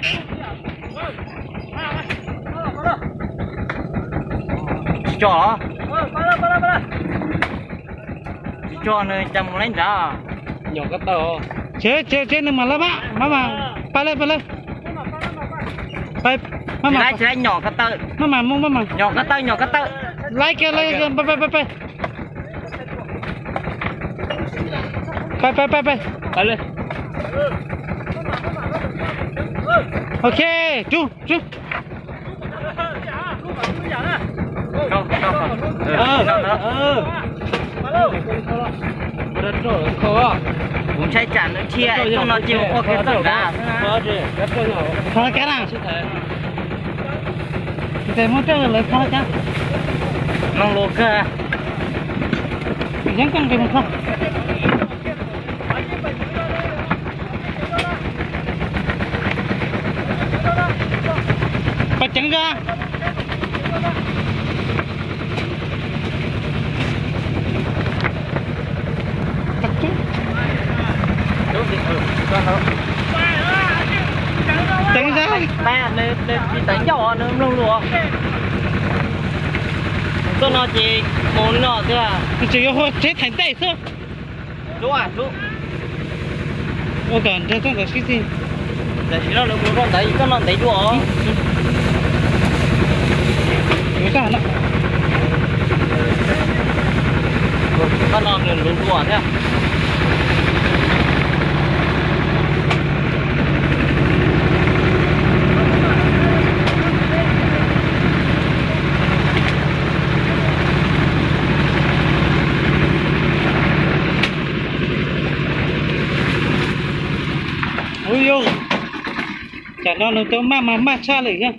Tsis tso los? Tsis tso nws cas mus laib nrad. Tsev tsev tsev nws mam lawv mab mab mas. Pab lawv pab lawv. Mab mas, mab mas mus mab mas. Nyom ko taw, nyom ko taw. Laib kiag laib kiag, pab pab pab pab. Pab pab pab pab. Ok, tsub tsub. Kuv ntshai tsam nws dhia, ib tug no cia ua kiag txoj nrad. Kho laj kab na. Tes muab rau lawv kho laj kab. Mloog lus kawg. Yeeb koj nqis mus kho. Pab ceev zog. Ceev zog. Nws tsis tawm ncauj, nws mloog lus. Txoj no ces mus li no tiag. Nws tseem yuav hu tsheb thaiv ntej xwb. Ua kom nrog txoj ntawd sib txig. Tam sim no nws mus rau ntawd, txoj no ntev dua. Txoj no nws luv dua thiab. Ub yus, tsam no nws tau maj mas maj tshaj lawm thiab.